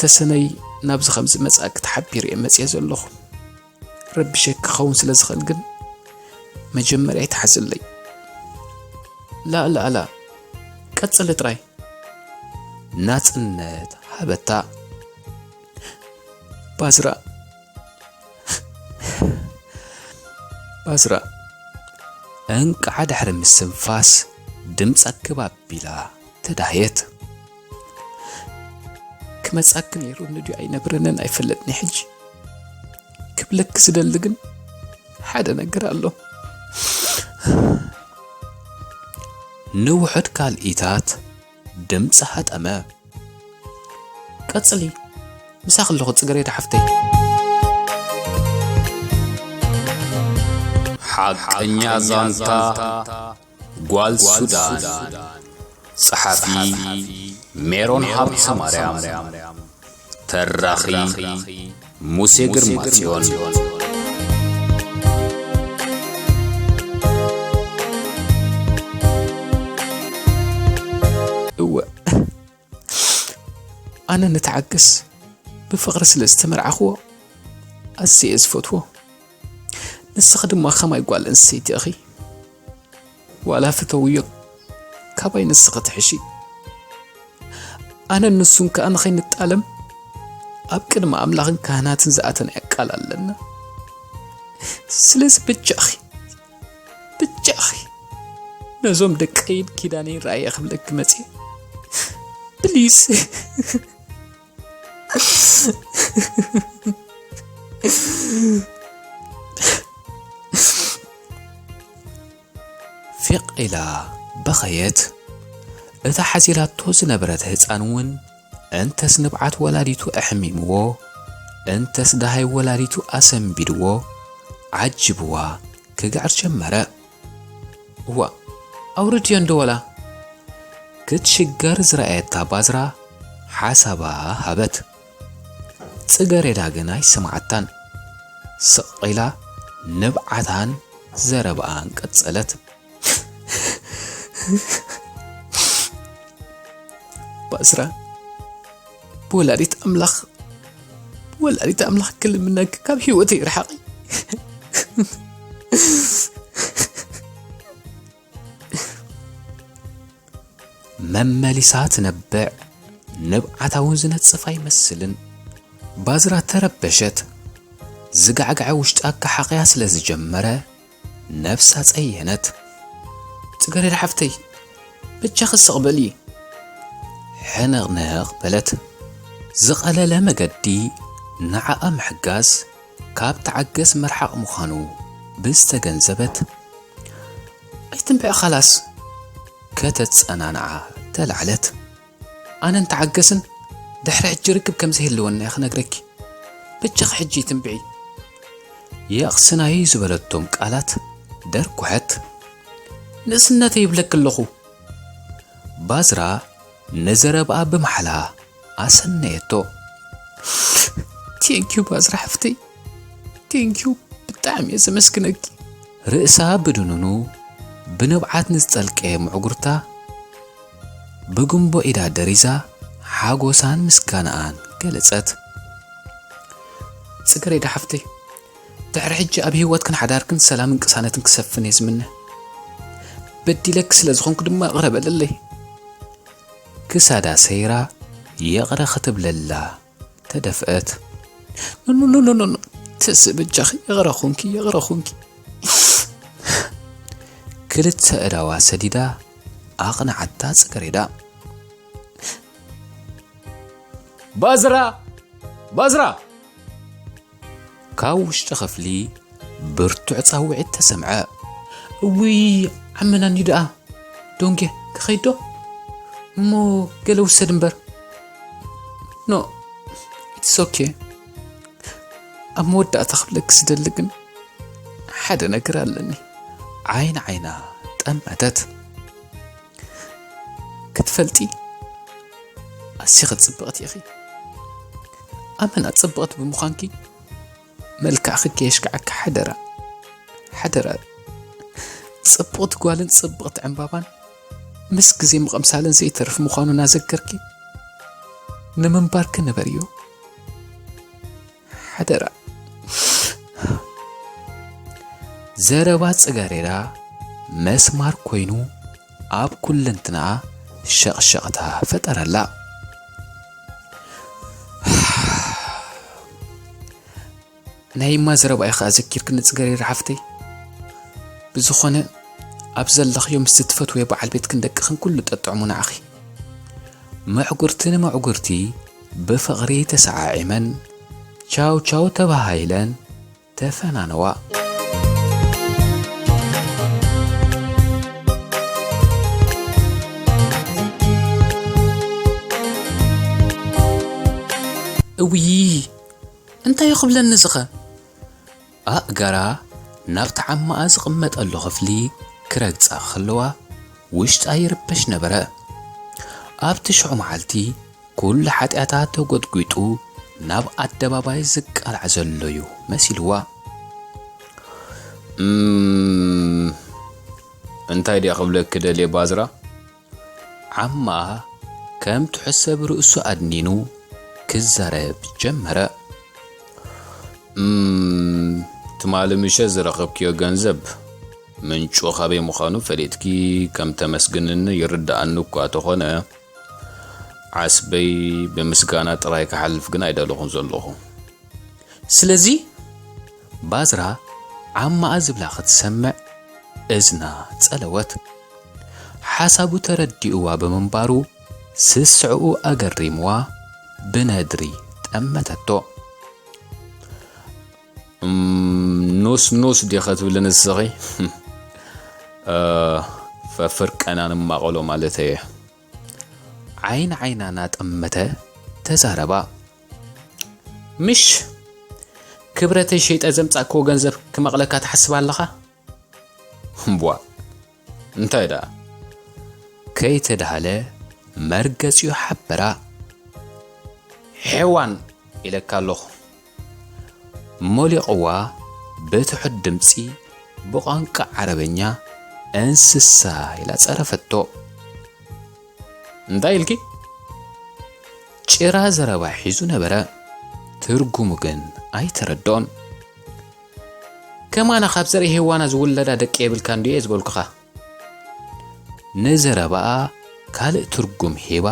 ተሰነይ፣ ናብዚ ከም ዝመጻእኪ ተሓቢረ እየ መጽየ ዘለኹ። ረቢሸኪ ክኸውን ስለ ዝኽእል ግን መጀመርያ ይትሓዘለይ። ላእ፣ ላእ፣ ላእ፣ ቀጽሊ ጥራይ። ናጽነት ሃበታ። ባዝራ፣ ባዝራ፣ እንቃዓ ድሕሪ ምስንፋስ ድምጻ ክብ ኣቢላ ተዳህየት። ክመጻኪ ነይሩ ንድዩ ኣይነብረንን ኣይፈለጥኒ ሕጂ። ክብለኪ ዝደሊ ግን ሓደ ነገር ኣሎ። ንውሑድ ካልኢታት ድምጻ ሃጠመ። ቀጽሊ፣ ምሳኺ ኣለኹ ጽገሬዳ ሓፍተይ። ሓቀኛ ዛንታ ጓል ሱዳን። ጸሓፊ ሜሮን ሃብተ ማርያም። ተራኺ ሙሴ ግርማ ጽዮን። እወ፣ ኣነ ንተዓገስ ብፍቕሪ ስለ ዝተመርዓኽዎ ኣዝየ እየ ዝፈትዎ። ንስኺ ድማ ከማይ ጓል ኣንስተይቲ ኢኺ። ዋላ ፍተውዮ፣ ካባይ ንስኺ ትሕሺ። ኣነን ንሱን ከኣ ንኸይንጣለም ኣብ ቅድሚ ኣምላኽን ካህናትን ዝኣተናዮ ቃል ኣለና። ስለዚ በጃኺ፣ በጃኺ ነዞም ደቀይን ኪዳነይን ረኣየ ክብለኪ መጽየ። ፕሊዝ። ፊቕ ኢላ በኸየት። እታ ሓዚላቶ ዝነበረት ህጻን እውን እንተስ ንብዓት ወላዲቱ ኣሕሚምዎ፣ እንተስ ደሃይ ወላዲቱ ኣሰንቢድዎ፣ ዓጂብዋ ክግዕር ጀመረ። እዋእ፣ ኣውርድዮ እንዶ ወላ። ክትሽገር ዝረኣየታ ባዝራ ሓሳባ ሃበት። ጽገሬዳ ግን ኣይሰምዓታን። ስቕ ኢላ ንብዓታን ዘረባኣን ቀጸለት። ባዝራ፣ ብወላዲት ኣምላኽ፣ ብወላዲት ኣምላኽ ክልምነኪ ካብ ህይወተይ ርሓቒ። መመሊሳ ትነብዕ፣ ንብዓታ እውን ዝነጽፍ ኣይመስልን። ባዝራ ተረበሸት። ዝጋዕጋዐ ውሽጣ ክሓቕያ ስለ ዝጀመረ፣ ነብሳ ጸየነት። ጽገረዳ ሓፍተይ፣ በጃኺ ስቕ በሊ። ሕንቕንቕ በለት። ዝቐለለ መገዲ ንዓኣ ምሕጋዝ ካብ ተዓገስ ምርሓቕ ምዃኑ ብዝተገንዘበት፣ ኣይትንብዕ ኻላስ፣ ከተጸናንዓ ተላዕለት። ኣነን ተዓገስን ድሕሪ ሕጂ ርክብ ከም ዘይህልወና እየ ክነግረኪ። በጃኺ ሕጂ ትንብዒ። የቕስናይ ዝበለቶም ቃላት ደርኩሐት። ንእስነተይ ይብለኪ ኣለኹ። ባዝራ ንዘረብኣ ብማሕላ ኣሰነየቶ። ቴንኪዩ ባዝራ ሓፍተይ፣ ቴንኪዩ፣ ብጣዕሚ እየ ዘመስግነኪ። ርእሳ ብድኑኑ ብንብዓት ንዝጠልቀየ ምዕጉርታ ብጉንቦ ኢዳ ደሪዛ ሓጎሳን ምስጋናኣን ገለጸት። ጽገሬዳ ሓፍተይ፣ ድሕሪ ሕጂ ኣብ ህይወትክን ሓዳርክን ሰላምን ቅሳነትን ክሰፍን እየ ዝምነ። በዲለኪ ስለ ዝኾንኩ ድማ ይቕረ በለለይ። ክሳዳ ሰይራ ይቕረ ክትብለላ ተደፍአት። ኖ፣ ኖ፣ ኖ፣ ኖ፣ ኖ። ትስእ በጃኺ፣ ይቕረ ኹንኪ፣ ይቕረ ኹንኪ። ክልተ እዳዋ ሰዲዳ ኣቕንዓታ ጽገሬዳ። ባዝራ! ባዝራ! ካብ ውሽጢ ክፍሊ ብርቱዕ ጻውዒት ተሰምዐ። እውይ፣ ዓመናኒ ደኣ። ዶንጌ፣ ክኸይድ ዶ? እሞ ገለ ውሰድ እምበር። ኖ፣ it's okay። ኣብ መወዳእታ ክብለኪ ዝደሊ ግን ሓደ ነገር ኣለኒ። ዓይኒ ዓይና ጠመተት። ክትፈልጢ፣ ኣዚኺ ጽብቕቲ ኢኺ። ኣመና ጽብቕቲ ብምዃንኪ፣ መልክዕኺ ከየሽክዓኪ ሓደራ፣ ሓደራ። ጽብቕቲ ጓልን ጽብቕቲ ዕምባባን ምስ ግዜ ምቕምሳለን ዘይተርፍ ምዃኑ እናዘከርኪ፣ ንምንባርኪ ንበርዮ። ሓደራ። ዘረባ ጽገሬዳ መስማር ኮይኑ ኣብ ኩለንትናኣ ሸቕሸቕታ ፈጠረላ። ናይ እማ ዘረባ ኢኻ ኣዘኪርክኒ ጽገሬዳ ሓፍተይ። ብዝኾነ ኣብ ዘለኽዮ ምስቲ ትፈትውዮ በዓል ቤትክን ደቅኽን ኩሉ ጠጥዕሙ ንዓኺ። መዕጉርቲ ንመዕጉርቲ ብፍቕሪ ተሰዓዒመን ቻው ቻው ተባሃሂለን ተፈናነዋ። እውይ እንታይ እዩ ክብለኒ ዝኸ? ኣእጋራ ናብቲ ዓማኣ ዝቕመጠሉ ክፍሊ ክረግጻ ከለዋ ውሽጣ ይርበሽ ነበረ። ኣብቲ ሽዑ መዓልቲ ኩሉ ሓጢኣታ ተጎጥጒጡ ናብ ኣደባባይ ዝቃላዕ ዘሎ እዩ መሲልዋ። እም፣ እንታይ ድያ ክብለኪ ደልየ ባዝራ? ዓማኣ ከም ትሕሰብ ርእሱ ኣድኒኑ ክዛረብ ጀመረ። እም፣ ትማሊ ምሸት ዝረኸብክዮ ገንዘብ ምንጩ ካበይ ምዃኑ ፈሊጥኪ ከም ተመስግንኒ ይርድኣኒ እኳ ተኾነ፣ ዓስበይ ብምስጋና ጥራይ ክሓልፍ ግን ኣይደለኹን ዘለኹ። ስለዚ ባዝራ ዓማኣ ዝብላ ክትሰምዕ እዝና ጸለወት። ሓሳቡ ተረዲእዋ ብምንባሩ ስስዕኡ ኣገሪምዋ ብነድሪ ጠመተቶ። እም፣ ኑስ ኑስ ዲኸ ትብሊ ንስኺ? እ፣ ፈፍርቀና ንማቐሎ ማለት እየ። ዓይኒ ዓይና እናጠመተ ተዛረባ። ምሽ ክብረተይ ሸይጠ ዘምጻእክዎ ገንዘብ ክመቕለካ ትሓስብ ኣለኻ? እምቧ፣ እንታይ ደኣ? ከይተዳህለ መርገጺኡ ሓበራ። ሔዋን ኢለካ ኣለኹ። ሞሊቕዋ ብትሑት ድምጺ ብቋንቋ ዓረበኛ እንስሳ ኢላ ጸረፈቶ። እንታይ ኢልኪ? ጭራ ዘረባ ሒዙ ነበረ። ትርጉሙ ግን ኣይተረድኦን። ከማና ካብ ዘርኢ ሄዋና ዝውለዳ ደቂ የብልካን ድዩ እየ ዝበልኩኻ? ንዘረባኣ ካልእ ትርጉም ሂባ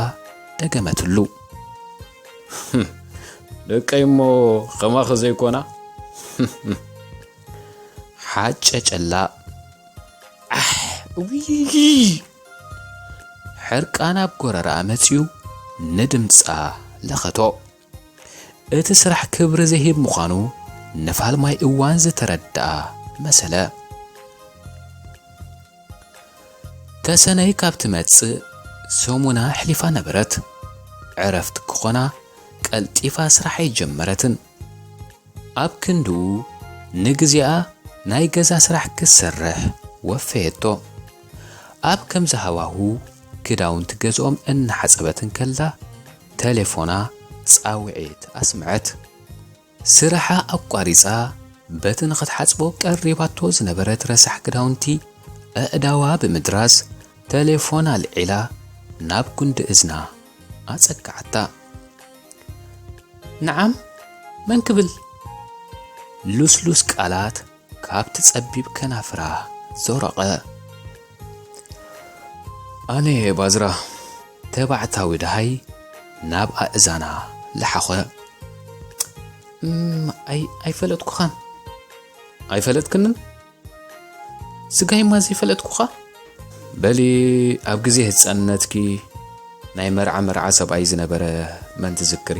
ደገመትሉ። ደቀይ እሞ ከማኺ ዘይኮና? ሓጨጨላ። ኣሕ፣ እውይ! ሕርቃን ኣብ ጎረረኣ መጺኡ ንድምጻ ለኸቶ። እቲ ስራሕ ክብሪ ዘይህብ ምዃኑ ንፋልማይ እዋን ዝተረድኣ መሰለ። ተሰነይ ካብ ትመጽእ ሰሙና ኣሕሊፋ ነበረት። ዕረፍቲ ክኾና ቀልጢፋ ስራሕ ኣይጀመረትን። ኣብ ክንድኡ ንግዜኣ ናይ ገዛ ስራሕ ክትሰርሕ ወፈየቶ። ኣብ ከምዚ ሃዋሁ ክዳውንቲ ገዝኦም እናሓጸበት እንከላ ተሌፎና ጻውዒት ኣስምዐት። ስርሓ ኣቋሪጻ በቲ ንኽትሓጽቦ ቀሪባቶ ዝነበረት ረሳሕ ክዳውንቲ ኣእዳዋ ብምድራስ ተሌፎን ኣልዒላ ናብ ጉንዲ እዝና ኣጸግዓታ። ነዓም፣ መን ክብል? ልስሉስ ቃላት ካብቲ ጸቢብ ከናፍራ ዞረቐ። ኣነ ባዝራ፣ ተባዕታዊ ደሃይ ናብ ኣእዛና ለሓኸ። እም፣ ኣይ-፣ ኣይፈለጥኩኻን። ኣይፈለጥክንን? ስጋይማ ዘይፈለጥኩኻ? በሊ፣ ኣብ ግዜ ህጻንነትኪ ናይ መርዓ መርዓ ሰብኣይ ዝነበረ መን ትዝክሪ?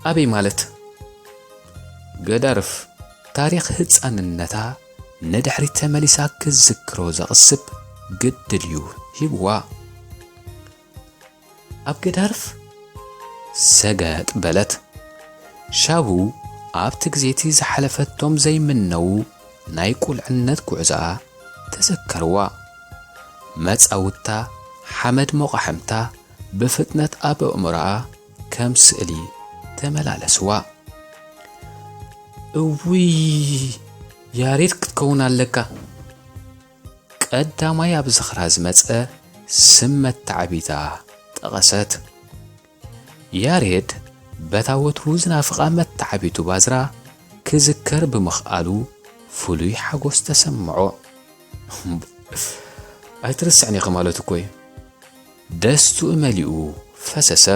ኣበይ ማለት? ገዳርፍ፣ ታሪኽ ህጻንነታ ንድሕሪት ተመሊሳ ክትዝክሮ ዘቕስብ ግድል እዩ ሂብዋ። ኣብ ገዳርፍ ሰገጥ በለት። ሻቡ ኣብቲ ግዜቲ ዝሓለፈቶም ዘይምነዉ ናይ ቁልዕነት ጉዕዞኣ ተዘከርዋ። መጻውታ ሓመድ ሞቓሕምታ ብፍጥነት ኣብ ኣእምሮኣ ከም ስእሊ ተመላለስዋ። እውይ፣ ያሬድ ክትከውን ኣለካ። ቀዳማይ ኣብ ዝኽራ ዝመጸ ስም መተዓቢታ ጠቐሰት። ያሬድ በታ ወትሩ ዝናፍቓ መተዓቢቱ ባዝራ ክዝከር ብምኽኣሉ ፍሉይ ሓጎስ ተሰምዖ። ኣይትርስዕን ኢኺ ማለት እኮ እዩ። ደስትኡ መሊኡ ፈሰሰ።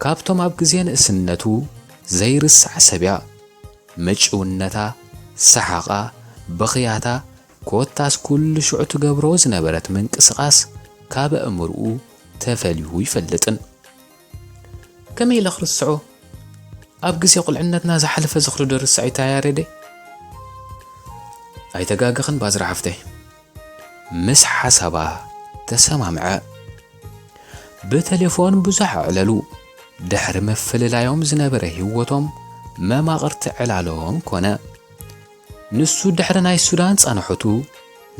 ካብቶም ኣብ ግዜ ንእስነቱ ዘይርሳዕ ሰብ እያ። ምጭውነታ፣ ሰሓቓ፣ ብኽያታ፣ ኮታስ ኩሉ ሽዑ ትገብሮ ዝነበረት ምንቅስቓስ ካብ ኣእምርኡ ተፈልዩ ይፈልጥን። ከመይ ኢለ ክርስዖ? ኣብ ግዜ ቁልዕነትና ዝሓለፈ ዝኽሪ ዶ ርስዐ ኢታ ያሬደይ? ኣይተጋገኽን ባዝራ ሓፍተይ። ምስ ሓሳባ ተሰማምዐ። ብቴሌፎን ብዙሕ ኣዕለሉ። ድሕሪ ምፍልላዮም ዝነበረ ህይወቶም መማቕርቲ ዕላሎም ኮነ። ንሱ ድሕሪ ናይ ሱዳን ጻንሖቱ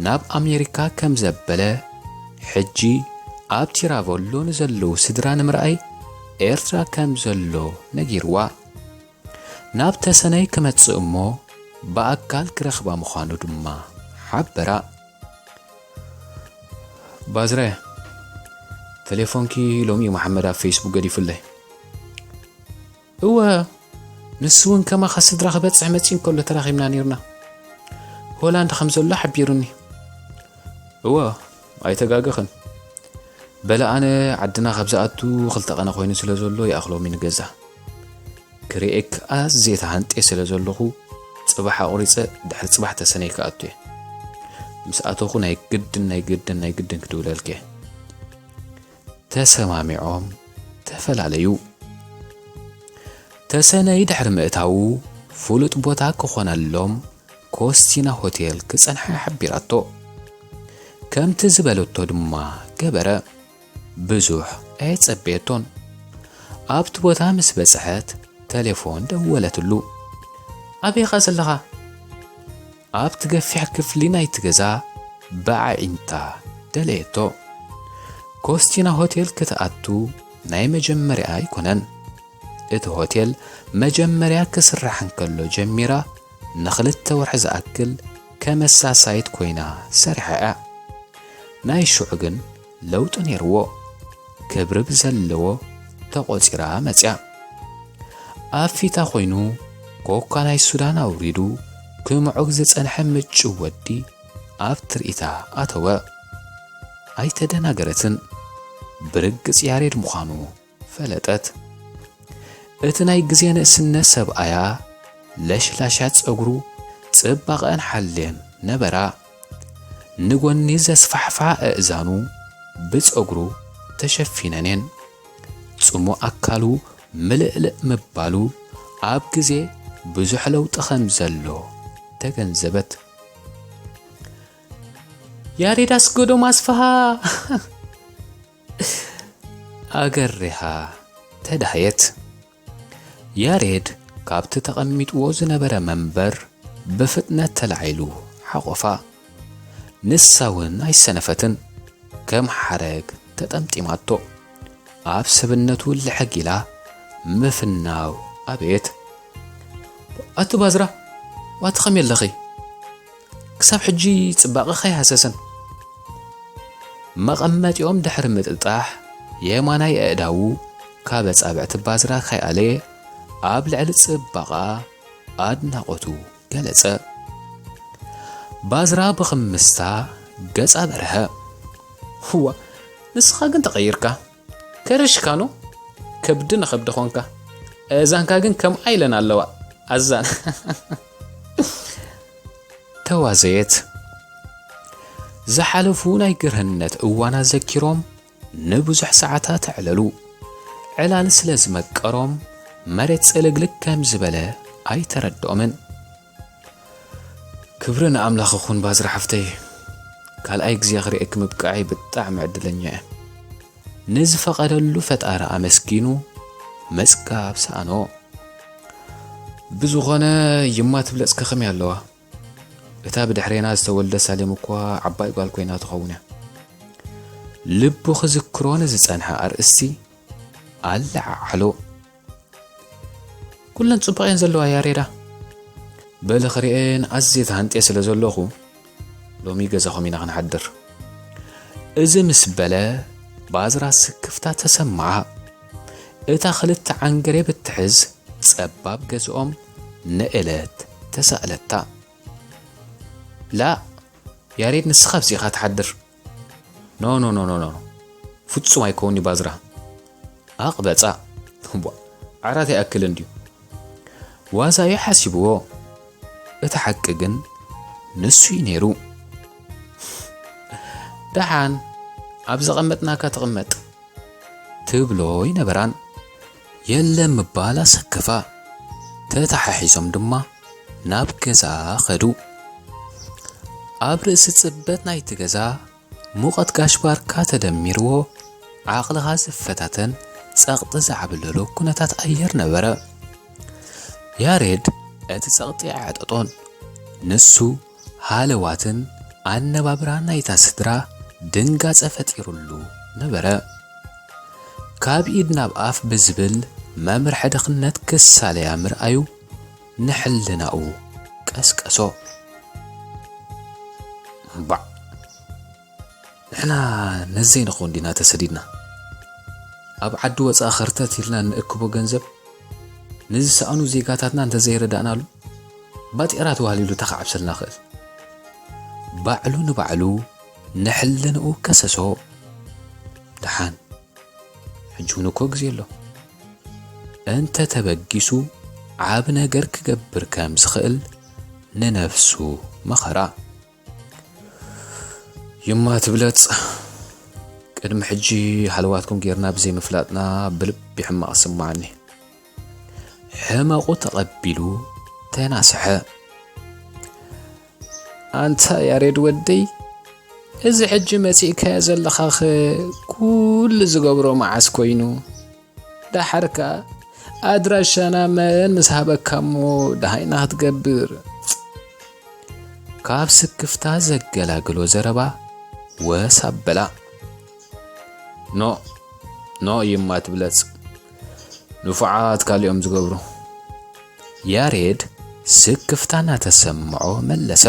ናብ ኣሜሪካ ከም ዘበለ፣ ሕጂ ኣብ ቲራቮሎ ንዘለዉ ስድራ ንምርኣይ ኤርትራ ከም ዘሎ ነጊርዋ። ናብ ተሰነይ ክመጽእ እሞ ብኣካል ክረኽባ ምዃኑ ድማ ሓበራ። ባዝረ፣ ቴሌፎንኪ ሎሚ እዩ መሓመድ ኣብ ፌስቡክ ገዲፉለይ። እወ፣ ንሱ እውን ከማኻ ስድራ ክበጽሕ መጺኡ እንከሎ ተራኺብና ነይርና። ሆላንድ ከም ዘሎ ሓቢሩኒ። እወ፣ ኣይተጋገኽን። በለ ኣነ ዓድና ካብ ዝኣቱ ክልተ ቀነ ኮይኑ ስለ ዘሎ ይኣኽሎሚ ንገዛ። ክርእየክ ኣዝየ ተሃንጤ ስለ ዘለኹ ጽባሕ ኣቑሪጸ ድሕሪ ጽባሕ ተሰነይ ክኣቱ እየ። ምስ ኣተኹ ናይ ግድን ናይ ግድን ናይ ግድን ክድውለልክ እየ። ተሰማሚዖም ተፈላለዩ። ተሰነይ ድሕሪ ምእታዉ ፍሉጥ ቦታ ክኾነሎም ኮስቲና ሆቴል ክጸንሓ ሓቢራቶ። ከምቲ ዝበለቶ ድማ ገበረ። ብዙሕ ኣየጸበየቶን። ኣብቲ ቦታ ምስ በጽሐት ተሌፎን ደወለትሉ። ኣበይ ኢኻ ዘለኻ? ኣብቲ ገፊሕ ክፍሊ ናይቲ ገዛ ብኣዒንታ ደለየቶ። ኮስቲና ሆቴል ክትኣቱ ናይ መጀመርያ ኣይኮነን። እቲ ሆቴል መጀመርያ ክስራሕ እንከሎ ጀሚራ ንኽልተ ወርሒ ዝኣክል ከመሳሳይት ኮይና ሰሪሓ እያ። ናይ ሽዑ ግን ለውጢ ነይርዎ። ክብሪ ብዘለዎ ተቖጺራ መጽያ። ኣብ ፊታ ኮይኑ ኮካ ናይ ሱዳን ኣውሪዱ ክምዑግ ዝጸንሐ ምጭው ወዲ ኣብ ትርኢታ ኣተወ። ኣይተደናገረትን። ብርግጽ ያሬድ ምዃኑ ፈለጠት። እቲ ናይ ግዜ ንእስነት ሰብኣያ ለሽላሻ ጸጉሩ ጽባቐአን ሓልየን ነበራ። ንጎኒ ዘስፋሕፍሓ ኣእዛኑ ብጸጉሩ ተሸፊነን እየን። ጽሙእ ኣካሉ ምልእልእ ምባሉ ኣብ ግዜ ብዙሕ ለውጢ ከም ዘሎ ተገንዘበት። ያሬድ ኣስገዶም ኣስፍሃ! ኣገሪሃ ተዳህየት። ያሬድ ካብቲ ተቐሚጥዎ ዝነበረ መንበር ብፍጥነት ተላዒሉ ሓቖፋ። ንሳ እውን ኣይሰነፈትን። ከም ሓረግ ተጠምጢማቶ። ኣብ ሰብነቱ ልሕግ ኢላ ምፍናው ኣበየት። ኣቲ ባዝራ፣ ዋቲ ከመይ ኣለኺ? ክሳብ ሕጂ ጽባቐኺ ኣይሃሰሰን። መቐመጢኦም ድሕሪ ምጥጣሕ፣ የማናይ ኣእዳዉ ካብ ኣጻብዕቲ ባዝራ ከይኣለየ ኣብ ልዕሊ ጽባቐኣ ኣድናቖቱ ገለጸ። ባዝራ ብኽምስታ ገጻ በርሀ። እዋ፣ ንስኻ ግን ተቐይርካ። ከርሽካኖ፣ ከብዲ ንኸብዲ ኾንካ። ኣእዛንካ ግን ከምኣ ኢለን ኣለዋ። ኣዛን። ተዋዘየት። ዝሓለፉ ናይ ግርህነት እዋናት ዘኪሮም ንብዙሕ ሰዓታት ኣዕለሉ። ዕላል ስለ ዝመቀሮም መሬት ጽልግልግ ከም ዝበለ ኣይተረድኦምን። ክብሪ ንኣምላኽ ይኹን ባዝራ ሓፍተይ። ካልኣይ ግዜ ክርእየኪ ምብቃዐይ ብጣዕሚ ዕድለኛ እየ። ንዝፈቐደሉ ፈጣሪ ኣመስጊኑ መጽጋብ ሰኣኖ። ብዝኾነ ይማ ትብለጽኪ ከመይ ኣለዋ? እታ ብድሕሬና ዝተወልደ ሳሌም እኳ ዓባይ ጓል ኮይና ትኸውን እያ። ልቡ ክዝክሮ ንዝጸንሐ ኣርእስቲ ኣለዓዓሎ። ኩለን ጽቡቕ እየን ዘለዋ ያሬዳ። በሊ ክርእየን ኣዝየ ተሃንጥየ ስለ ዘለኹ ሎሚ ገዛኹም ኢና ክንሓድር። እዚ ምስ በለ ባዝራ ስክፍታ ተሰምዓ። እታ ክልተ ዓንገሬብ እትሕዝ ጸባብ ገዝኦም ንእለት ተሳእለታ። ላእ፣ ያሬድ፣ ንስኻ ኣብዚኻ ትሓድር። ኖ፣ ኖ፣ ኖ፣ ኖ፣ ኖ። ፍጹም ኣይከውን'ዩ ባዝራ። ኣቕበጻ። ቧ፣ ዓራት ኣይኣክልን ድዩ? ዋዛ እዩ ሓሲብዎ። እቲ ሓቂ ግን ንሱ እዩ ነይሩ። ደሓን፣ ኣብ ዘቐመጥናካ ትቕመጥ። ትብሎ ይነበራን። የለን ምባል ኣሰከፋ። ተተሓሒዞም ድማ ናብ ገዛ ኸዱ። ኣብ ርእሲ ጽበት ናይቲ ገዛ ሙቐት ጋሽ ባርካ ተደሚርዎ ዓቕልኻ ዝፈታተን ጸቕጢ ዝዓብለሎ ኩነታት ኣየር ነበረ። ያሬድ እቲ ጸቕጢ ኣዕጠጦን። ንሱ ሃለዋትን ኣነባብራ ናይታ ስድራ ድንጋጸ ፈጢሩሉ ነበረ። ካብ ኢድ ናብ ኣፍ ብዝብል መምርሒ ድኽነት ክሳለያ ምርኣዩ ንሕልናኡ ቀስቀሶ። ባዕ፣ ንሕና ነዘይ ንኸውን ዲና ተሰዲድና? ኣብ ዓዲ ወጻኢ ኸርተት ኢልና እንእክቦ ገንዘብ ንዝሰኣኑ ዜጋታትና እንተዘይረዳእናሉ፣ ባጤራ ተዋህሊሉ እንታይ ክዓብሰልና ኽእል? ባዕሉ ንባዕሉ ንሕልንኡ ከሰሶ። ደሓን፣ ሕጂ እውን እኮ ግዜ ኣሎ። እንተ ተበጊሱ ዓቢ ነገር ክገብር ከም ዝኽእል ንነፍሱ መኸራ። ይማ ትብለጽ፣ ቅድሚ ሕጂ ሃለዋትኩም ጌርና ብዘይ ምፍላጥና ብልቢ ሕማቕ ስምዓኒ። ሕመቑ ተቐቢሉ ተናስሐ። ኣንታ ያሬድ ወደይ፣ እዚ ሕጂ መጺእካዮ ዘለኻኸ ኩሉ ዝገብሮ መዓስ ኮይኑ? ደሓር ከኣ ኣድራሻና መን ምስ ሃበካ እሞ ደሃይና ክትገብር? ካብ ስክፍታ ዘገላግሎ ዘረባ ወስ ኣበላ። ኖ፣ ኖ ይማ ትብለጽ። ንፉዓት ካልኦም ዝገብሩ። ያሬድ ስክፍታ እናተሰምዖ መለሰ።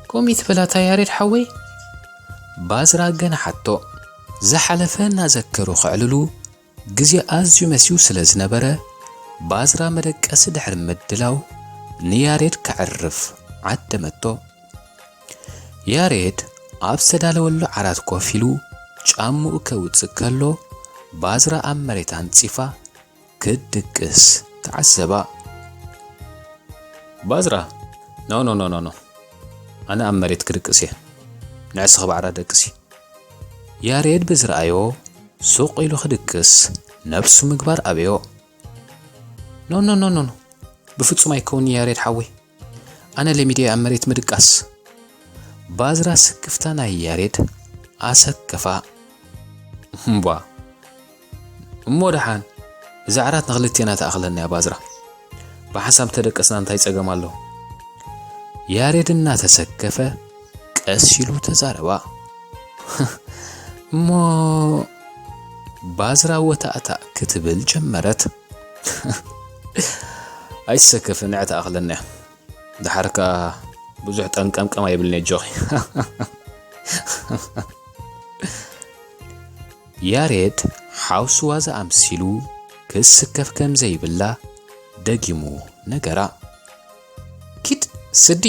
ከምኡ ትብል ኣታ ያሬድ ሓወይ? ባዝራ ገና ሓቶ። ዝሓለፈ እናዘከሩ ከዕልሉ ግዜ ኣዝዩ መሲዩ ስለ ዝነበረ፣ ባዝራ መደቀሲ ድሕሪ ምድላው ንያሬድ ከዕርፍ ዓደመቶ። ያሬድ ኣብ ዝተዳለወሉ ዓራት ኮፍ ኢሉ ጫምኡ ከውጽእ ከሎ፣ ባዝራ ኣብ መሬት ኣንጺፋ ክትድቅስ ተዓዘባ። ባዝራ፣ ኖ፣ ኖ፣ ኖ፣ ኖ፣ ኖ። ኣነ ኣብ መሬት ክድቅስ እየ። ንዕስኺ ብዓራት ደቅሲ። ያሬድ ብዝረኣዮ ሱቕ ኢሉ ክድቅስ ነብሱ ምግባር ኣበዮ። ኖ፣ ኖ፣ ኖ፣ ኖ፣ ኖ። ብፍጹም ኣይከውን ያሬድ ሓወይ። ኣነ ለሚደ ኣብ መሬት ምድቃስ። ባዝራ ስክፍታ ናይ ያሬድ ኣሰከፋ። እምቧ። እሞ ደሓን፣ እዛ ዓራት ንኽልቴና ትኣኽለና እያ ባዝራ። ብሓንሳብ ተደቀስና እንታይ ጸገም ኣለዎ? ያሬድ እናተሰከፈ ቀስ ኢሉ ተዛረባ። እሞ ባዝራ ወታእታእ ክትብል ጀመረት። ኣይትሰከፍ፣ ንዕ ትኣኽለና እያ። ደሓር ከኣ ብዙሕ ጠንቀምቀም ኣይብልን እየ፣ ኣጆኺ። ያሬድ ሓውስዋ ዝኣምሲሉ ክስከፍ ከም ዘይብላ ደጊሙ ነገራ። ኪድ ስዲ።